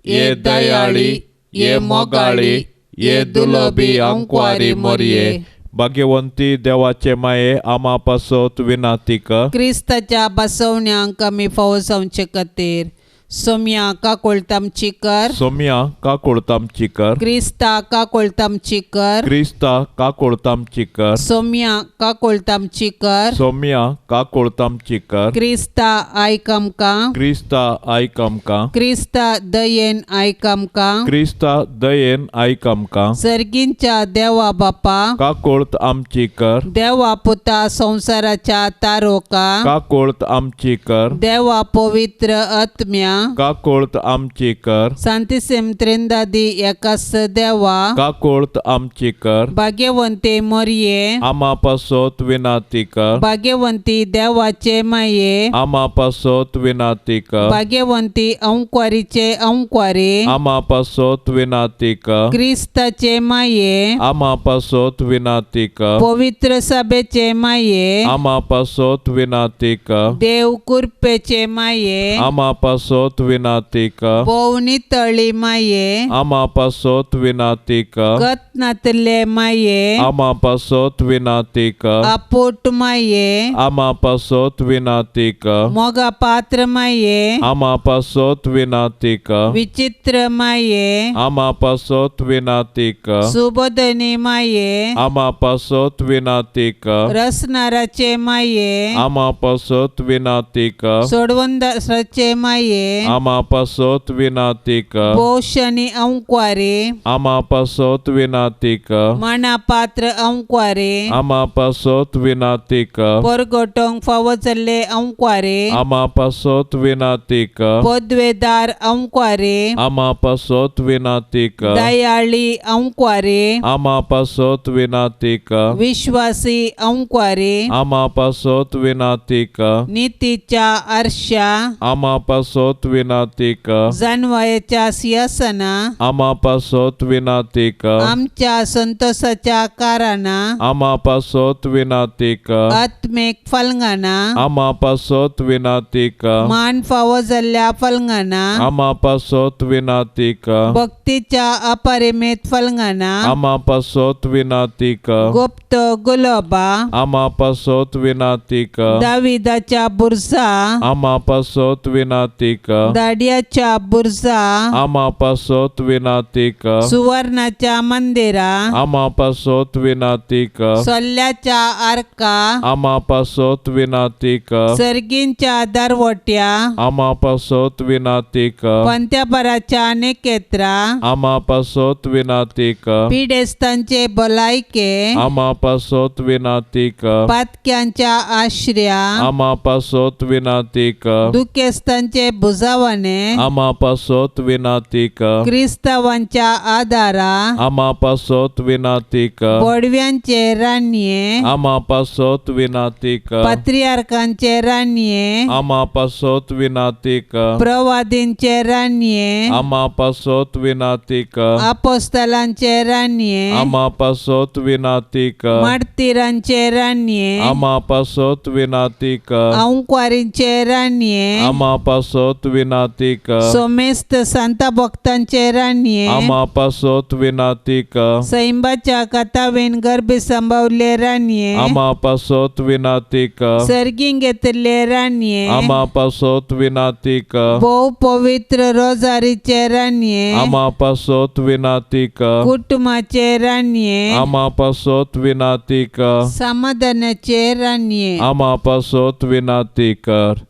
ये दयाळी, ये मोगाळी, ये दुलबी अंकवारी मोरये, भाग्यवंती देवाचे माये, आमा पासत विनाती कर. क्रिस्ताच्या बसवण्यांक आमी फावो जावचे खातीर सोम्या काकुळतामची कर, सोम्या काकुळतामची कर, क्रिस्ता काकुळतामची कर, क्रिस्ता काकुळतामची कर, सोम्या काकुळतामची कर, सोम्या काकुळतामची कर, क्रिस्ता आयक आमकां, क्रिस्ता आयक आमकां, क्रिस्ता दयेन आयक आमकां, क्रिस्ता दयेन आयक आमकां. सर्गींच्या देवा बापा, काकुळत आमची कर, देवा पुता संवसाराच्या तारोका, काकुळत आमची कर, देवा पवित्र आत्म्या, काकुळत आमची कर। सांतिसिम त्रिंदादी एकास देवा काकुळत आमची कर। भाग्यवंती मोरये आमा पासत विनाती कर। भाग्यवंती देवाचे माये आमा पासत विनाती कर। भाग्यवंती अंकवारीचे अंकवारी आमा पासत विनाती कर। क्रिस्ताचे माये आमा पासत विनाती कर। पवित्र सभेचे माये आमा पासत विनाती कर। देव कुरपेचे माये आमा पासत विनाती कर। भोवनी तळी माये आमा पासत विनाती कर। कतनातले माये आमा पासत विनाती कर। आपोट माये आमा पासत विनाती कर। मोगा पात्र माये आमा पासत विनाती कर। विचित्र माये आमा पासत विनाती कर। सुबोधनी माये आमा पासत विनाती कर। रसनाराचे माये आमा पासत विनाती कर। सोडवंदाचे माये आमा पासत विनाती कर। पोषणी अंकवारी आमा पासत विनाती कर। माना पात्र अंकवारी आमा पासत विनाती कर। परगोटोंक फावो जाल्ले अंकवारी आमा पासत विनाती कर। पदवेदार अंकवारी आमा पासत विनाती कर। दयाळी अंकवारी आमा पासत विनाती कर। विश्वासी अंकवारी आमा पासत विनाती कर। नीतीच्या आरशा आमा पासत विनाती कर। जानवायच्या सिंहासना आमा पासत विनाती कर। आमच्या संतोषाच्या कारणां आमा पासत विनाती कर। आत्मीक फलंगाना आमा पासत विनाती कर। मान फावो जाल्ल्या फलंगाना आमा पासत विनाती कर। भक्तीच्या अपरिमित फलंगाना आमा पासत विनाती कर। गुप्त गुलाबा आमा पासत विनाती कर। दाविदाच्या बुरजा आमा पासत विनाती कर। दाडियाच्या बुरजा आमा पासत विनाती कर। सुवर्णाच्या मंदिरा आमा पासत विनाती कर। सोल्ल्याच्या आर्का आमा पासत विनाती कर। सर्गींच्या दरवट्या आमा पासत विनाती कर। पंत्यापराच्या नेकेत्रा आमा पासत विनाती कर। पिडेस्तांचे भलायके आमा पासत विनाती कर। पातक्यांच्या आश्र्या आमा पासत विनाती कर। दुखेस्तांचे भुजावाने आमा पासत विनाती कर। क्रिस्तावांच्या आदारा आमा पासत विनाती कर। बोडव्यांचे राणये आमा पासत विनाती कर। पात्रियार्कांचे राणये आमा पासत विनाती कर। प्रवादींचे राणये आमा पासत विनाती कर। अपोस्तलांचे राणये आमा पासत विनाती कर। मार्तीरांचे राणये आमा पासत विनाती कर। अंकवारींचे राणये आमा पासत विनाती कर। सोमेस्त संत भक्तांचे राणये आमा पासत विनाती कर। सैंबाच्या कथावेन गर्भी संभवले राणये आमा पासत विनाती कर। सर्गीं घेतिल्ले राणये आमा पासत विनाती कर। भोव पवित्र रोजारीचे राणये आमा पासत विनाती कर। कुटुंबाचे राणये आमा पासत विनाती कर। समाधानाचे राणये आमा पासत विनाती कर।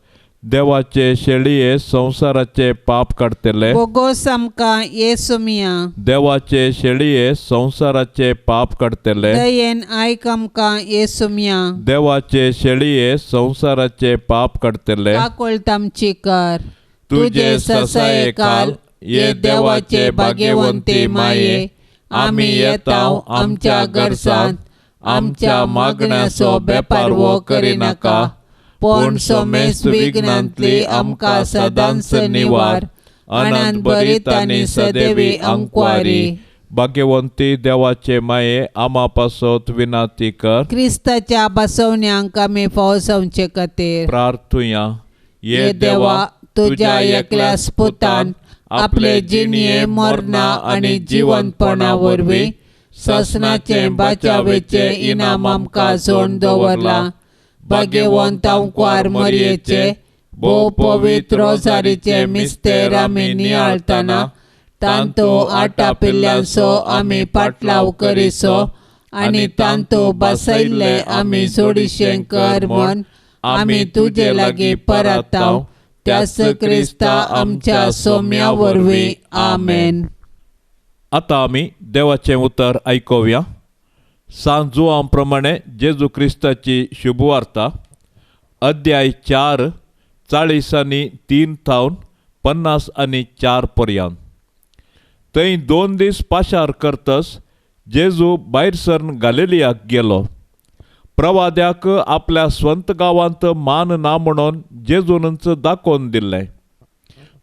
देवाचे शेळये संवसाराचे पाप काडटले बोगोस आमकां येसुमिया। देवाचे शेळये संवसाराचे पाप काडटले दयेन आयक आमकां येसुमिया। देवाचे शेळये संवसाराचे पाप काडटले काकुळट आमची कर। तुजे ससायेकाल ये देवाचे भाग्यवंती माये आमी येताव आमच्या गरजांत आमच्या मागण्याचो बेपारवो करिनाका पूण सोमेस्त विघ्नांतली आमकां सदांच निवार। अनंत बरीत आनी सदैवी अंकवारी। भाग्यवंती देवाचे माये आमा पासत विनाती कर। क्रिस्ताच्या बसवण्यांक आमी फावो जावचे खातीर प्रार्थुया। ये देवा तुज्या एकल्याच पुतान आपले जिणये मरणा आनी जिवंतपणा वरवीं ससनाचे बाचावेचे इनाम आमकां जोडून दवरलां। भाग्यवंत अंकवार मरयेचे भोव पवित्र रोजारीचे मिस्तेर आमी नियाळतना तांतो आटापिल्ल्यांचो आमी पाटलाव करिसो आनी तांतो बसयल्ले आमी जोडीशें कर म्हूण आमी तुजे लागीं परताव त्याच क्रिस्ता आमच्या सोम्या वरवीं आमेन। आतां आमी देवाचें उतर आयकुया। सांत जुआंव प्रमाणे जेजू क्रिस्ताची शुभवार्ता अध्याय 4 40 आनी 3 थावन 54 पर्यंत. थंय 2 दीस पाशार करतस जेजू भायर सरन गालिलियाक गेलो. प्रवाद्याक आपल्या स्वंत गांवांत मान ना म्हणून जेजूनच दाखोवन दिल्लें.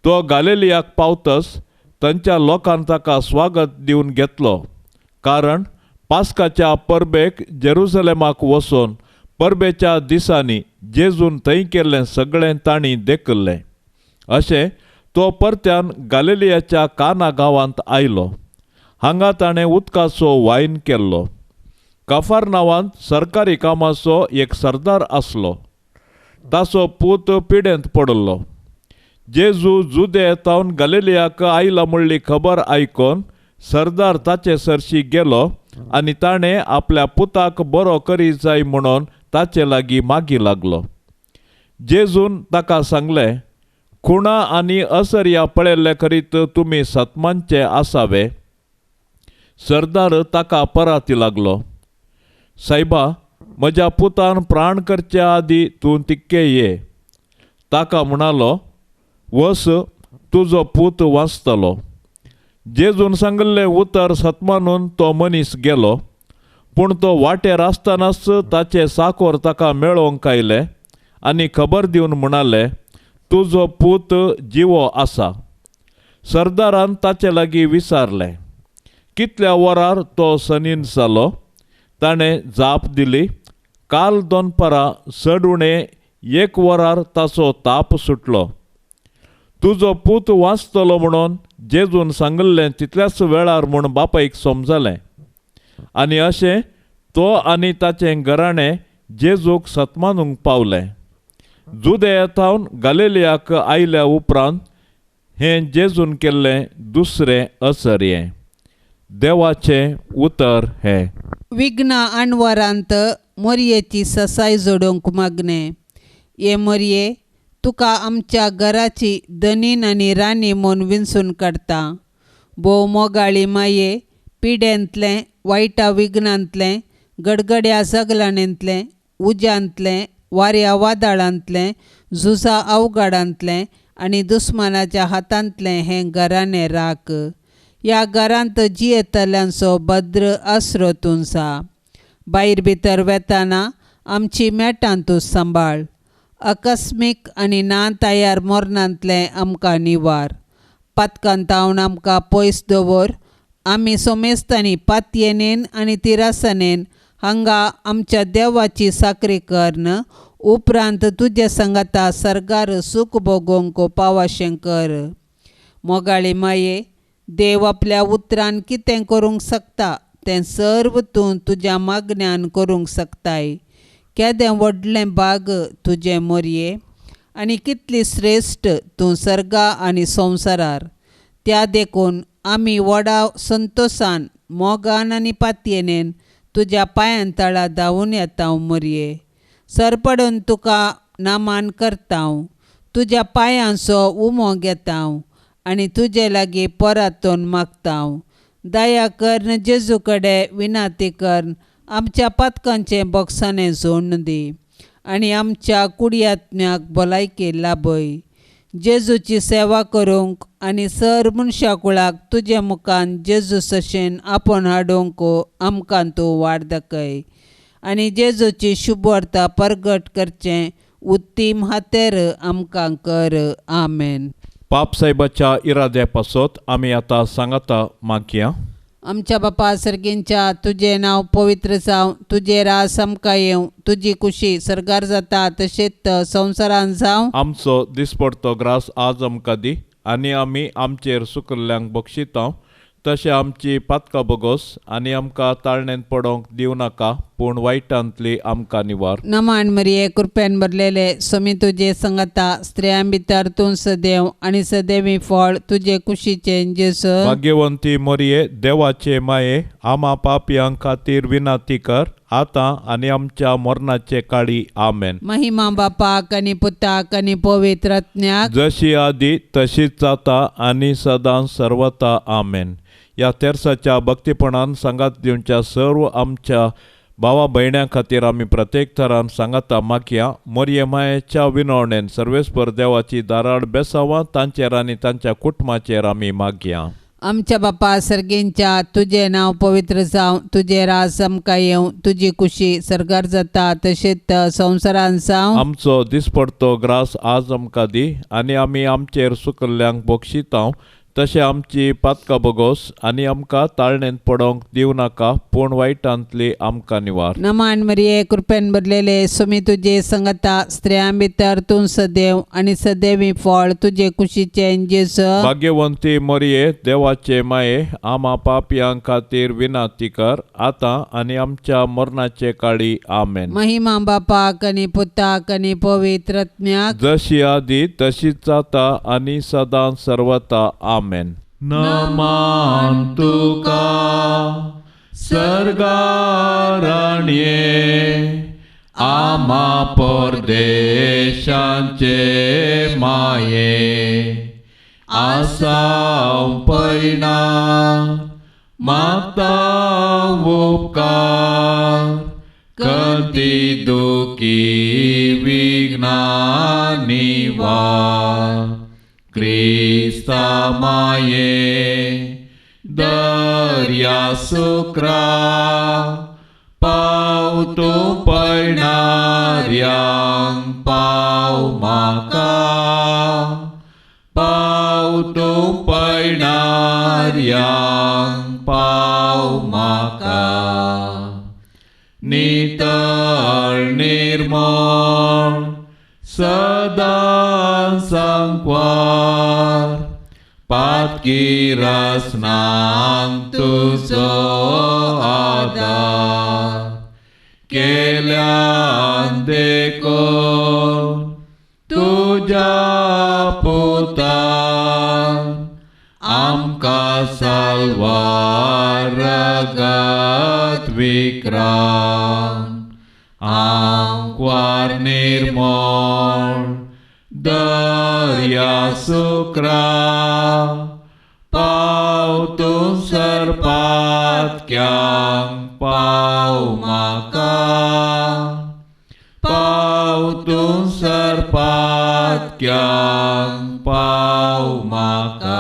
तो गालिलियाक पावतस तांच्या लोकान ताका स्वागत दिवन घेतलो, कारण पास्काच्या परबेक जेरुसलेमाक वचून परबेच्या दिसांनी जेजून थंय केल्लें सगळें तांणी देखिल्लें. अशें तो परत्यान गालिलियाच्या काना गांवांत आयलो. हांगा ताणें उदकाचो वायन केल्लो. काफार नांवांत सरकारी कामाचो एक सरदार आसलो. ताचो पूत पिडेंत पडिल्लो. जेजू जुदे तावन गालिलियाक आयला म्हणली खबर आयकून सरदार ताचे सरशी गेलो आनी ताणें आपल्या पुताक बरो करी जाय म्हणून ताचे लागीं मागी लागलो. जेजून ताका सांगलें, खुणा आनी असर्या पळयल्ले करीत तुमी सतमानचे आसावे. सरदार ताका पराती लागलो, सायबा, म्हज्या पुतान प्राण करचे आदी तूं तिक्के ये. ताका म्हणालो, वस, तुजो पूत वाचतलो. जेजून सांगिल्लें उतर सतमानून तो मनीस गेलो. पूण तो वाटेर आसतनाच ताचे साकोर ताका मेळोवंक आयले आनी खबर दिवन म्हणाले, तुजो पूत जिवो आसा. सरदारान ताचे लागीं विचारलें, कितल्या वरार तो सनीन जालो? ताणें जाप दिली, काल दनपारां चड उणें 1 वरार ताचो ताप सुटलो. तुजो पूत वाचतलो म्हणून जेजून सांगिल्लें तितल्याच वेळार म्हूण बापायक समजलें. आनी अशें तो आनी ताचें घराणें जेजूक सतमानूंक पावलें. जुदया थावन गालिलियाक आयल्या उपरांत हें जेजून केल्लें दुसरें असर्यें. देवाचें उतर हें. विघ्ना अणवरांत मोरयेची ससाय जोडूंक मागणें. ये मोरये, तुका आमच्या घराची धनीन आनी राणी म्हूण विंचून काडटा. भोव मोगाळी माये, पिडेंतलें, वायटा विघ्नांतलें, गडगड्या सगलाणेंतलें, उज्यांतलें, वाऱ्या वादळांतलें, झुजा अवघडांतलें आनी दुस्मानाच्या हातांतलें हें घराणें राख. ह्या घरांत जियेतल्यांचो भद्र आसरो तुमचा. भायर भितर वेताना आमची मेटां तूं सांबाळ. आकस्मीक आनी ना तयार मरणांतलें आमकां निवार. पातकान तावन आमकां पयस दवर. आमी सोमेस्तांनी पातयेनेन आनी तिरासनेन हांगा आमच्या देवाची साकरी करून उपरांत तुजे सांगाता सर्गार सूख भोगोवंक पावाशें कर. मोगाळी माये, देव आपल्या उतरान कितें करूंक शकता तें सर्व तूं तुज्या मागण्यान करूंक शकताय. केदें व्हडलें भाग तुजें मोरये आनी कितली श्रेश्ठ तूं सर्गा आनी संवसारार. त्या देखून आमी व्हडा संतोशान, मोगान आनी पातयेनेन तुज्या पांयां तळा धांवून येता मोरये. सरपडून तुका नामान करता, तुज्या पांयांचो उमो घेता आनी तुजे लागीं परतून मागता. दया करून जेजू कडेन विनंती करून आमच्या पातकांचें बोगसाणें सोडून दी आनी आमच्या कुडयात्म्याक भलायकी लाभय. जेजूची सेवा करूंक आनी सर मनशा कुळाक तुजे मुखान जेजू सशेन आपोवन हाडूंक आमकां तूं वाट दाखय आनी जेजूची शुभवार्ता परगट करचें उत्तीम हातेर आमकां कर. आमेन. पाप साहेबाच्या इराद्या पासत आमी आतां सांगाता मागया. आमच्या बापा सर्गींच्या, तुजें नांव पवित्र जावं, तुजें राज आमकां येवं, तुजी कुशी सर्गार जाता तशेंच संवसारान जावं. आमचो दिसपडतो ग्रास आज आमकां दी आनी आमी आमचेर सुकल्ल्यांक बक्षिता तशें आमची पातकां बगोस आनी आमकां ताळणेंत पडोवंक दिवं नाका, पूण वायटांतली आमकां निवार. नमान मरिये, कृपेन भरलेले, स्वामी तुजे संगता, स्त्रियां भितर तूं सदैव आनी सदैवी फळ तुजे कुशीचें जेजू. भाग्यवंती मरिये, देवाचे माये, आमा पापयां खातीर विनंती कर आतां आनी आमच्या मरणाचे काळी. आमेन. महिमा बापाक आनी पुताक आनी पवित्र आत्म्याक, जशी आदी तशीच जाता आनी सदां सर्वता. आमेन. ह्या तेर्साच्या भक्तीपणान सांगात दिवच्या सर्व आमच्या भावा भयण्यां खातीर आमी प्रत्येक थरान सांगाता मागया. मोरये मायेच्या विनवणेन सर्वेस्पर देवाची दाराळ बेसावां तांचेर आनी तांच्या कुटुंबाचेर आमी मागया. आमच्या बापा सर्गींच्या, तुजें नांव पवित्र जावं, तुजें राज आमकां येवं, तुजी कुशी सर्गार जाता तशेंच संवसारान जावं. आमचो दिसपडतो ग्रास आज आमकां दी आनी आमी आमचेर सुकल्ल्यांक बक्षितांव तशें आमची पातकां बोगोस आनी आमकां ताळणेंत पडोवंक दिवं नाका, पूण वायटांतली आमकां निवार. नमान मरिये, कृपेन भरलेले, सुमी तुजे संगता, स्त्रियां भितर तूं सदैव आनी सदैवी फळ तुजे कुशीचें जेजू. भाग्यवंती मरिये, देवाचे माये, आमा पापयां खातीर विनंती कर आतां आनी आमच्या मरणाचे काळी. आमेन. महिमा बापाक आनी पुताक आनी पवित्र आत्म्याक, जशी आदी तशीच जाता आनी सदां सर्वता. आमेन. नमान तुका सर्गाराणये, आमा परदेशांचे माये, आसाव पयणा मागता उपकार, कंती दुखी विघ्ना निवार. क्रिस्ता माये दर्या सुक्रा, पाव तूं पयणाऱ्यांक पाव म्हाका, पाव तूं पयणाऱ्यांक पाव म्हाका. नितळ निर्मळ सदां सांकवार, पातकी रसनांक तुजो आदार, केल्यान देखून तुज्या पुतान आमकां साल्वार रगत विक्रांत. आंकवार निर्मळ दर्या सुक्रा, पाव तूं सरपातक्यांक पाव म्हाका, पाव तूं सरपातक्यांक पाव म्हाका.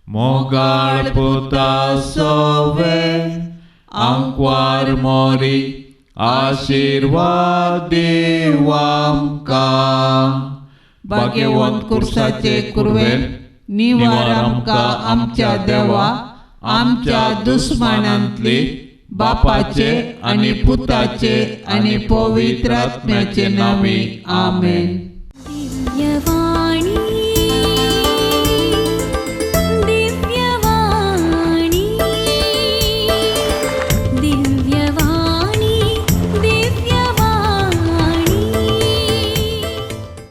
मोगाळ पुता सोवे आंकवार मोरी, आशिर्वाद दीव आमकां. भाग्यवंत कुर्साचे कुरवेन निवार आमकां आमच्या देवा, आमच्या दुस्मानांतली, बापाचे आनी पुताचे आनी पवित्र आत्म्याचे नांवी. आमेन.